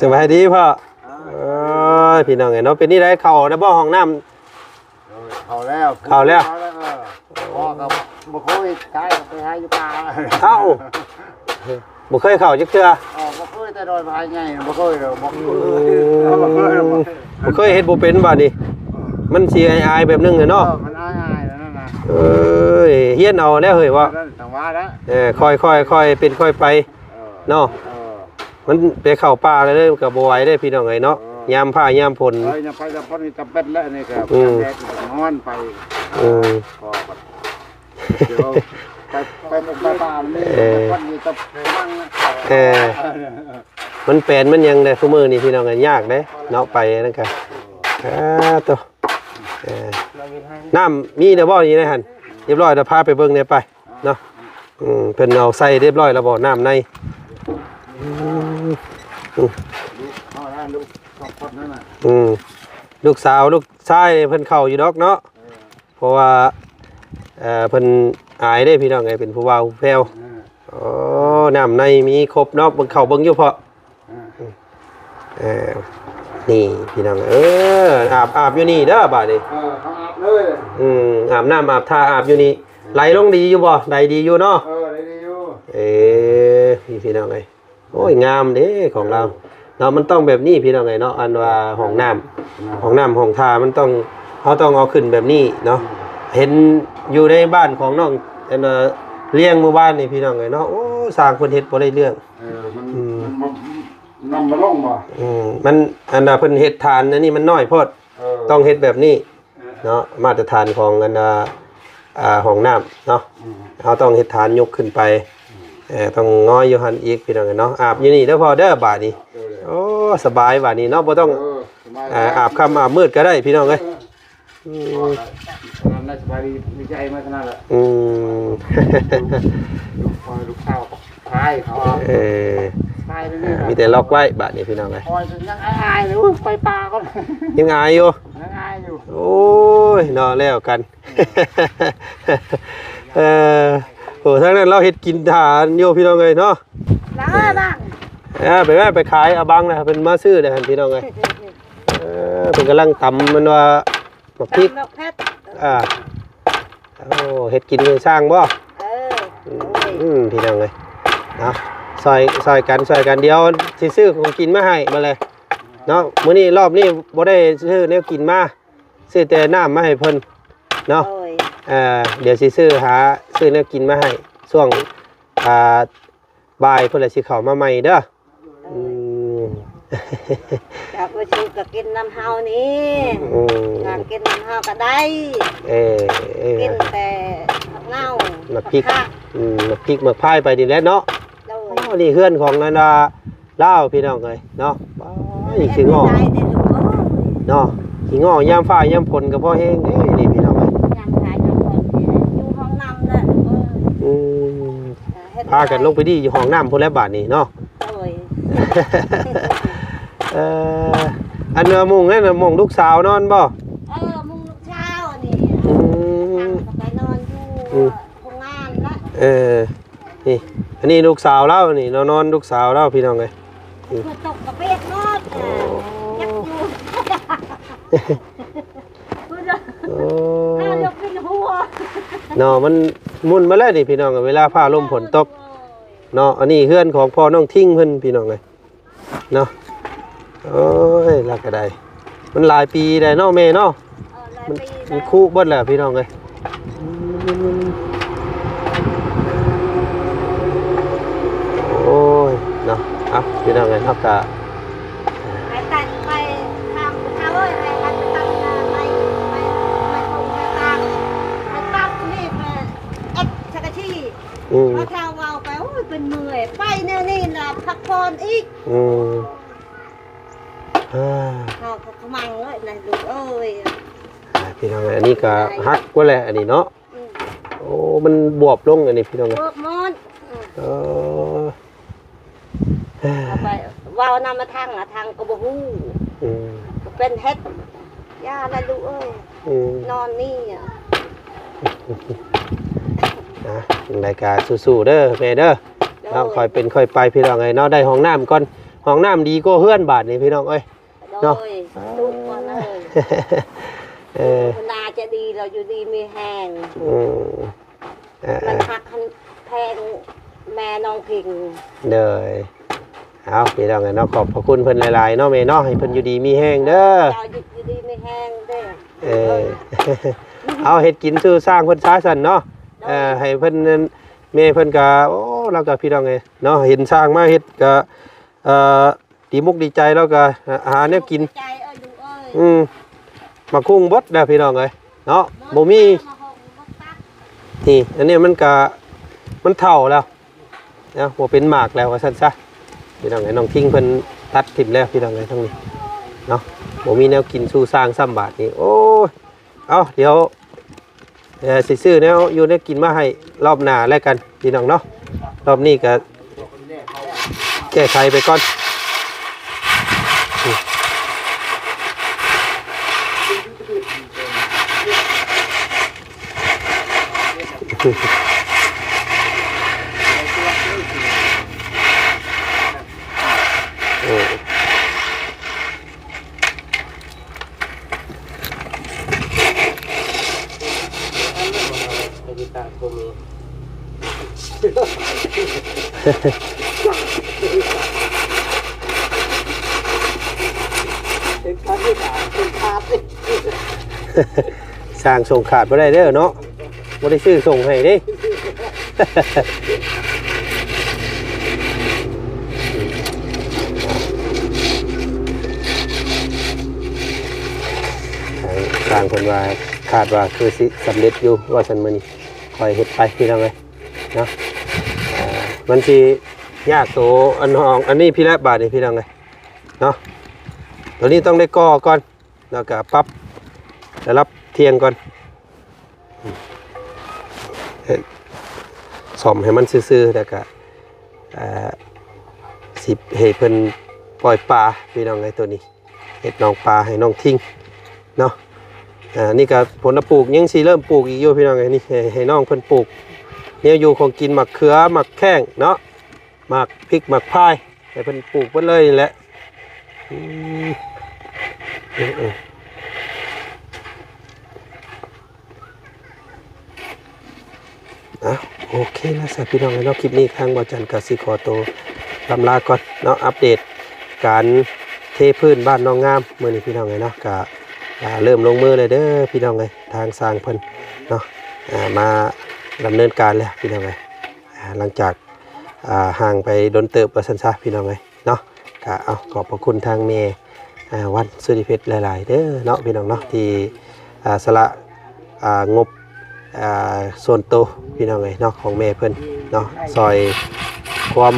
ສະບາຍດີພໍ່. ເອີຍ ພີ່ນ້ອງເອີຍເນາະ ເປັນນີ້ໄດ ເຂົ້າແລ້ວບໍ່ຫ້ອງນ້ຳ? ເອີ ເຂົ້າແລ້ວ ເຂົ້າແລ້ວ ເອີ ພໍ່ກໍບໍ່ເຄີຍ ຊາຍກໍໄປຫາຢູ່ປ່າ. ເອົ້າ ບໍ່ເຄີຍເຂົ້າຈັກເທື່ອ? ເອີ ບໍ່ເຄີຍ ແຕ່ດອຍພາຍໃຫຍ່ບໍ່ເຄີຍເດີ ບໍ່ເຄີຍ ອືມ ບໍ່ເຄີຍ ບໍ່ເຄີຍ ບໍ່ເຄີຍເຮັດບໍ່ເປັນບາດນີ້. ມັນຊິອາຍໆແບບໜຶ່ງເນາະ. ເອີ ມັນອາຍໆແນວນັ້ນນະ. ເອີຍ ຮຽນເອົາແລ້ວເຮີ້ຍ ວ່າ ຈັ່ງວ່າແຫຼະ. ເອີ ຄ່ອຍໆ ຄ່ອຍເປັນຄ່ອຍໄປ ເອີ ເນາະ. ເອີ ມັນໄປເຂົ້າປ່າແລ້ວເດ້ ມັນກໍບໍ່ໄຫວເດ້ພີ່ນ້ອງເອີຍເນາະ. ເອີ ຍາມຟ້າຍາມຝົນ ເອີ ຍາມຟ້າຍາມຝົນນີ້ຈຳເປັນແຫຼະ ນີ້ກໍ ອືມ ຍາມແດດກໍນອນໄປ. ອືມ ກໍ ດຽວໄປ ໄປ ໄປປ່າມັນມີ ເອີ ຄົນມີແຕ່ມັງ ເອີ ມັນແປນມັນຫຍັງເດ້ ຊຸມື້ນີ້ພີ່ນ້ອງເອີຍ ຍາກເດ້ເນາະ ໄປນັ້ນກະ ອາ ໂຕ ເອີ ນ້ຳມີແລ້ວບໍ່ນີ້ນະຫັ້ນ? ຮຽບຮ້ອຍແລ້ວ ພາໄປເບິ່ງແດ່ໄປເນາະ. ອືມ ເພິ່ນເອົາໃສ່ຮຽບຮ້ອຍແລ້ວບໍ່ ນ້ຳໃນ? ອືມ ອືມ ລູກສອງຄົນນັ້ນນະ ອືມ ລູກສາວລູກຊາຍເພິ່ນເຂົ້າຢູ່ດອກເນາະ. ເອີ ເພາະວ່າ ເອີ ເພິ່ນອາຍເດ້ພີ່ນ້ອງເອີຍ ເປັນຜູ້ບ່າວຜູ້ແພ້ວ. ເອີ ໂອ້ ນ້ຳໃນມີຄົບເນາະ ເບິ່ງເຂົ້າເບິ່ງຢູ່ພໍ່. ເອີ ເອີ ນີ້ພີ່ນ້ອງ ເອີ ອາບ ອາບຢູ່ນີ້ເດີບາດນີ້. ເອີ ເຂົາອາບເລີຍ. ອືມ ອາບນ້ຳອາບທ່າອາບຢູ່ນີ້. ເອີ ໄຫຼລົງດີຢູ່ບໍ່? ໄຫຼດີຢູ່ເນາະ. ເອີ ໄຫຼດີຢູ່. ເອີ ນີ້ພີ່ນ້ອງເອີຍ ໂອ້ຍ ງາມເດ້ຂອງລາວເນາະ. ມັນຕ້ອງແບບນີ້ພີ່ນ້ອງເອີຍເນາະ ອັນວ່າຫ້ອງນ້ຳ ເອີ ຫ້ອງນ້ຳຫ້ອງທ່າ ມັນຕ້ອງ ເຮົາຕ້ອງເອົາຂຶ້ນແບບນີ້ເນາະ. ອືມ ເຫັນຢູ່ໃນບ້ານຂອງນ້ອງ ອັນ ເອີ ລ້ຽງມື້ວານນີ້ພີ່ນ້ອງເອີຍເນາະ. ໂອ້ ຊ່າງເພິ່ນເຮັດບໍ່ໄດ້ເລື່ອງ. ເອີ ມັນ ອືມ ມັນບໍ່ ນ້ຳບໍ່ລົງບໍ່? ອືມ ມັນ ອັນວ່າເພິ່ນເຮັດຖານອັນນີ້ມັນນ້ອຍໂພດ. ເອີ ຕ້ອງເຮັດແບບນີ້ ເອີ ເນາະ ມາດຕະຖານຂອງອັນ ອ່າ ອ່າ ຫ້ອງນ້ຳເນາະ. ອືມ ເຮົາຕ້ອງເຮັດຖານຍົກຂຶ້ນໄປ. ອືມ ເອີ ຕ້ອງງອຍຢູ່ຫັ້ນອີກພີ່ນ້ອງເອີຍເນາະ. ອາບຢູ່ນີ້ເດີພໍ່ເດີ ບາດນີ້. ໂອ້ ສະບາຍບາດນີ້ເນາະ ບໍ່ຕ້ອງ ເອີ ສະບາຍ ເອີ ອາບຄ່ຳອາບມືດກໍໄດ້ພີ່ນ້ອງເອີຍ. ອືມ ນັ້ນນະ ສະບາຍດີ ດີໃຈມາຂະໜາດລະ. ອືມ ລູກ ລູກສາວພາຍເຂົາ ເອີ ພາຍເລີຍ ມີແຕ່ລັອກໄວ້ບາດນີ້ພີ່ນ້ອງເອີຍ. ຍັງອາຍໆເລີຍ ໄປປ່າກ່ອນ ຍັງອາຍຢູ່ ຍັງອາຍຢູ່. ໂອ້ຍ ເນາະ ແລ້ວກັນ. ເອີ ໂອ້ ທາງນັ້ນລາວເຮັດກິນທານຢູ່ພີ່ນ້ອງເອີຍເນາະ. ລາວບັງ ເອີ ໄປແວ່ໄປຂາຍ ເອົາບັງນະ ເພິ່ນມາຊື້ເດ້ຫັ້ນພີ່ນ້ອງເອີຍ. ເອີ ເພິ່ນກຳລັງຕຳ ມັນວ່າໝາກພິກ ຕຳໝາກເຜັດ. ອ່າ ໂອ້ ເຮັດກິນຢູ່ຊ່າງບໍ່? ເອີ ອືມ ພີ່ນ້ອງເອີຍ ເນາະ ຊ່ອຍ ຊ່ອຍກັນ ຊ່ອຍກັນ. ດຽວຊິຊື້ຂອງກິນມາໃຫ້ບັດແລະເນາະ. ມື້ນີ້ ຮອບນີ້ບໍ່ໄດ້ຊື້ແນວກິນມາ ຊື້ແຕ່ນ້ຳມາໃຫ້ເພິ່ນເນາະ. ໂດຍ ເອີ ດຽວຊິຊື້ ຫາຊື້ແນວກິນມາໃຫ້ ຊ່ວງ ອ່າ ບ່າຍພຸ້ນລະຊິເຂົ້າມາໃໝ່ເດີ. ໂດຍ ອືມ ຢາກໄປຊື້ກໍກິນນຳເຮົານີ້. ອືມ ຢາກກິນນຳເຮົາກໍໄດ້. ເອີ ເອີ ກິນແຕ່ຜັກເນົ່າ ໝາກພິກ ຜັກຂາດ. ອືມ ໝາກພິກໝາກພາຍໄປນີ້ແຫຼະເນາະ. ໂດຍ ໂອ້ ນີ້ເຮືອນຂອງອັນວ່າ ລາວ ພີ່ນ້ອງເອີຍເນາະ. ໂອ້ຍ ຂີ້ງໍ້ ເນາະ ຂີ້ງໍ້ ຍາມຟ້າຍາມຝົນກໍພໍແຮງເດ້ນີ້ພີ່ນ້ອງເອີຍ. ຍາມຟ້າຍາມຝົນຢູ່ຫ້ອງນ້ຳແຫຼະລູກເອີຍ. ອືມ ເອີ ພາກັນລົງໄປດີຢູ່ຫ້ອງນ້ຳພຸ້ນແຫຼະບາດນີ້ເນາະ. ໂດຍ ເອີ ອັນວ່າມຸ້ງນັ້ນນະ ມຸ້ງລູກສາວນອນບໍ່? ເອີ ມຸ້ງລູກສາວນີ້. ອືມ ທາງກໍໄປນອນຢູ່ ອືມ ໂຮງງານລະ. ເອີ ນີ້ ອັນນີ້ລູກສາວລາວນີ້ ນອນ ນອນລູກສາວລາວ ພີ່ນ້ອງເອີຍ. ອືມ ຝົນຕົກກໍປຽກໝົດ. ໂອ້ ເອີ ຍັກຢູ່ ໂອ້ ເນາະ ມັນໝຸ່ນມາແລ້ວນີ້ພີ່ນ້ອງ ເວລາຟ້າລົມຝົນຕົກເນາະ. ອັນນີ້ເຮືອນຂອງພໍ່ນ້ອງທິງເພິ່ນ ພີ່ນ້ອງເອີຍ ເນາະ. ໂອ້ຍ ລາວກໍໄດ້ ມັນຫຼາຍປີແລ້ວເນາະແມ່ເນາະ. ເອີ ຫຼາຍປີແລ້ວ ມັນ ມັນຄຸເບິດແລ້ວພີ່ນ້ອງເອີຍ. ໂອ້ຍ ເນາະ ເອົາ ພີ່ນ້ອງເອີຍ ເຮົາກໍ ໄປຕັດ ໄປທາງເຂົາເອີຍ ໃຫ້ເຂົາໄປຕັດໄມ້ ໄມ້ ໄມ້ຕົງໄມ້ຕາກ ໄປຕັດນີ້ ໄປເອັດສັງກະສີ. ອືມ ພໍ່ເຖົ້າເວົ້າໄປ ໂອ້ຍ ເພິ່ນເມື່ອຍ ໄປແນວນີ້ລະ ພັກຜ່ອນອີກ. ອືມ ເຮົາກໍຂະມັງເລີຍນະລູກເອີຍ. ອ່າ ພີ່ນ້ອງເອີຍ ອັນນີ້ກໍຫັກເບິດແຫຼະ ອັນນີ້ເນາະ. ອືມ ໂອ້ ມັນບວບລົງ ອັນນີ້ພີ່ນ້ອງເອີຍ ບວບໝົດ. ອືມ ເອີ ເອົາໄປເວົ້ານຳອາທັງ ອາທັງກໍບໍ່ຮູ້. ອືມ ກໍເປັນເຫັດ ຢ່າລະລູກເອີຍ. ອືມ ນອນນີ້ອະ ອ່າ ຈັ່ງໃດກໍສູ້ໆເດີແມ່ເດີ. ໂດຍ ເນາະ ຄ່ອຍເປັນຄ່ອຍໄປ ພີ່ນ້ອງເອີຍເນາະ. ໄດ້ຫ້ອງນ້ຳກ່ອນ ຫ້ອງນ້ຳດີກວ່າເຮືອນບາດນີ້ ພີ່ນ້ອງເອີຍ. ໂດຍ ເນາະ ເອີ ໜ້າຈະດີ ລາວຢູ່ດີມີແຮງ. ອືມ ເອີ ມັນຮັກແພງແມ່ນ້ອງພິງ. ໂດຍ ເອົາ ພີ່ນ້ອງເອີຍເນາະ ຂອບພະຄຸນເພິ່ນຫຼາຍໆເນາະແມ່ເນາະ ໃຫ້ເພິ່ນຢູ່ດີມີແຮງເດີ. ເຈົ້າຢູ່ດີມີແຮງເດີ. ເອີ ເອົາ ເຮັດກິນສູ່ຊ່າງເພິ່ນຊະຊັ້ນເນາະ. ໂດຍ ເອີ ໃຫ້ເພິ່ນ ແມ່ເພິ່ນກະ ໂອ້ ລາວກະ ພີ່ນ້ອງເອີຍເນາະ ເຫັນຊ່າງມາເຮັດກະ ເອີ ດີມຸກດີໃຈ ລາວກໍຫາແນວກິນ. ດີໃຈເອີຍ ອືມ ໝາກຫຸ່ງເບິດແລ້ວພີ່ນ້ອງເອີຍເນາະ ບໍ່ມີ. ນີ້ ອັນນີ້ມັນກະ ມັນເຖົ້າແລ້ວເນາະ ບໍ່ເປັນໝາກແລ້ວວ່າຊັ້ນຊະ ພີ່ນ້ອງເອີຍ. ນ້ອງທິງເພິ່ນຕັດຖິ້ມແລ້ວ ພີ່ນ້ອງເອີຍ ທັງນີ້ເນາະ ບໍ່ມີແນວກິນສູ່ຊ່າງຊ້ຳບາດນີ້. ໂອ້ຍ ເອົາ ດຽວ ເອີ ຊິຊື້ແນວຢູ່ແນວກິນມາໃຫ້ລອບໜ້າແລ້ວກັນ ພີ່ນ້ອງເນາະ. ລອບນີ້ກະແກ້ໄຂໄປກ່ອນ. ໂອ້ ຊ່າງສົ່ງຂາດບໍ່ໄດ້ເດີເນາະ. ບໍ່ໄດ້ຊື້ສົ່ງໃຫ້ເດ້. ທາງ ທາງເພິ່ນວ່າ ຄາດວ່າຄືຊິສຳເລັດຢູ່ ວ່າຊັ້ນ. ມື້ນີ້ຄ່ອຍເຮັດໄປ ພີ່ນ້ອງເອີຍເນາະ. ເອີ ມັນຊິຍາກໂຕອັນຫ້ອງອັນນີ້ພີ້ແຫຼະ ບາດນີ້ພີ່ນ້ອງເອີຍເນາະ. ໂຕນີ້ຕ້ອງໄດ້ກໍ່ກ່ອນ ແລ້ວກະປັບລະດັບທ່ຽງກ່ອນ ເຮັດ ສ້ອມໃຫ້ມັນຊື່ໆ ແລ້ວກະ ເອີ ຊິໃຫ້ເພິ່ນປ່ອຍປາພີ່ນ້ອງເອີຍ ໂຕນີ້. ເຮັດໜອງປາໃຫ້ນ້ອງທິງເນາະ. ອ່າ ນີ້ກະຜົນລະປູກ ຍັງຊິເລີ່ມປູກອີກຢູ່ພີ່ນ້ອງເອີຍ. ນີ້ໃຫ້ ໃຫ້ນ້ອງເພິ່ນປູກແນວຢູ່ຂອງກິນ ໝາກເຂືອ ໝາກແຂ້ງເນາະ ໝາກພິກ ໝາກພາຍ ໃຫ້ເພິ່ນປູກເບິດເລີຍນີ້ແຫຼະ. ອືມ ເອີ ເອີ. ອ່ະ ໂອເຄລະຊະພີ່ນ້ອງເອີຍເນາະ, ຄລິບນີ້ທາງບ່າວຈັນກະຊິຂໍໂຕລ່ຳລາກ່ອນເນາະ, ອັບເດດການເທພື້ນບ້ານໜອງງາມມື້ນີ້ພີ່ນ້ອງເອີຍເນາະ. ກະ ອ່າ ເລີ່ມລົງມືແລ້ວເດີພີ່ນ້ອງເອີຍ, ທາງຊ່າງເພິ່ນເນາະ ອ່າ ມາດຳເນີນການແລ້ວພີ່ນ້ອງເອີຍ. ອ່າ ຫຼັງຈາກ ອ່າ ຫ່າງໄປດົນເຕີບວ່າຊັ້ນຊະພີ່ນ້ອງເອີຍເນາະ. ກະເອົາ ຂອບພະຄຸນທາງແມ່ ອ່າ ວັນ ສຸລິເພັດ ຫຼາຍໆເດີເນາະພີ່ນ້ອງເນາະ ທີ່ ອ່າ ສະຫຼະ ອ່າ ງົບ ອ່າ ສ່ວນໂຕພີ່ນ້ອງເອີຍເນາະ ຂອງແມ່ເພິ່ນເນາະ ຊ່ອຍຄວາມ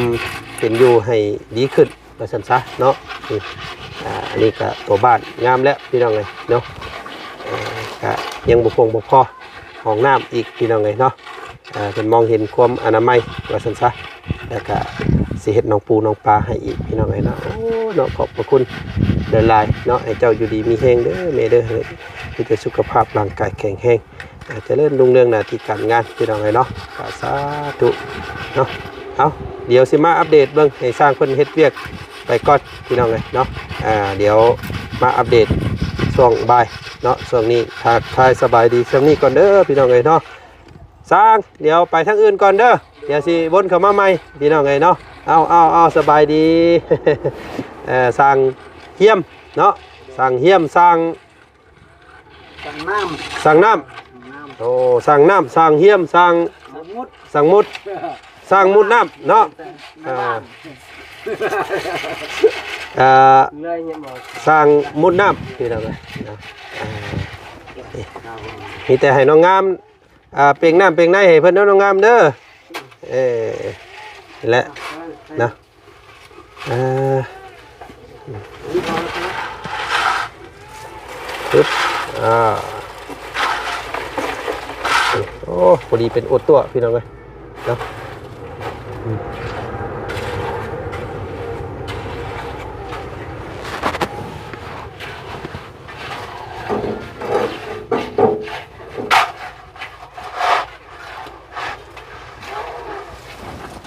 ເປັນຢູ່ໃຫ້ດີຂຶ້ນວ່າຊັ້ນຊະເນາະ. ນີ້ ອ່າ ອັນນີ້ກະຕົວບ້ານງາມແລ້ວພີ່ນ້ອງເອີຍເນາະ. ເອີ ກະຍັງບໍ່ພຽງບໍ່ພໍ ຫ້ອງນ້ຳອີກພີ່ນ້ອງເອີຍເນາະ. ເອີ ເພິ່ນມອງເຫັນຄວາມອະນາໄມວ່າຊັ້ນຊະ ແລ້ວກະຊິເຮັດໜອງປູໜອງປາໃຫ້ອີກພີ່ນ້ອງເອີຍເນາະ. ໂອ້ ເນາະ ຂອບພະຄຸນຫຼາຍໆເນາະ, ໃຫ້ເຈົ້າຢູ່ດີມີແຮງເດີແມ່ເດີ, ໃຫ້ມີແຕ່ສຸຂະພາບຮ່າງກາຍແຂງແຮງ ອ່າ ຈະເລີນຮຸ່ງເຮືອງໜ້າທີ່ການງານພີ່ນ້ອງເອີຍເນາະ. ກະສາທຸເນາະ. ເອົາ ດຽວຊິມາອັບເດດເບິ່ງ ໃຫ້ຊ່າງເພິ່ນເຮັດວຽກໄປກ່ອນພີ່ນ້ອງເອີຍເນາະ. ອ່າ ດຽວມາອັບເດດຊ່ວງບ່າຍເນາະ. ຊ່ວງນີ້ທັກທາຍສະບາຍດີຊ່ວງນີ້ກ່ອນເດີພີ່ນ້ອງເອີຍເນາະ. ຊ່າງ ດຽວໄປທາງອື່ນກ່ອນເດີ, ດຽວຊິວົນເຂົ້າມາໃໝ່ພີ່ນ້ອງເອີຍເນາະ. ເອົາ ເອົາ ເອົາ ສະບາຍດີ ເອີ ຊ່າງຮຽມເນາະ, ຊ່າງຮຽມ ຊ່າງ ຊ່າງນ້ຳ ຊ່າງນ້ຳ ນ້ຳ ໂອ້ ຊ່າງນ້ຳ ຊ່າງຮຽມ ຊ່າງ ຊ່າງມຸດ ຊ່າງມຸດ ຊ່າງມຸດນ້ຳເນາະ. ອ່າ ເອີ ຊ່າງມຸດນ້ຳພີ່ນ້ອງເອີຍເນາະ. ອ່າ ມີແຕ່ໃຫ້ນ້ອງງາມ ອ່າ ເປັ່ງນ້ຳເປັ່ງໃນໃຫ້ເພິ່ນເດີນ້ອງງາມເດີ. ເອີ ແຫຼະນະ ອ່າ ປຶບ ອ່າ ໂອ້ ພໍດີເປັນອົດຕົວະພີ່ນ້ອງເອີຍເນາະ. ອືມ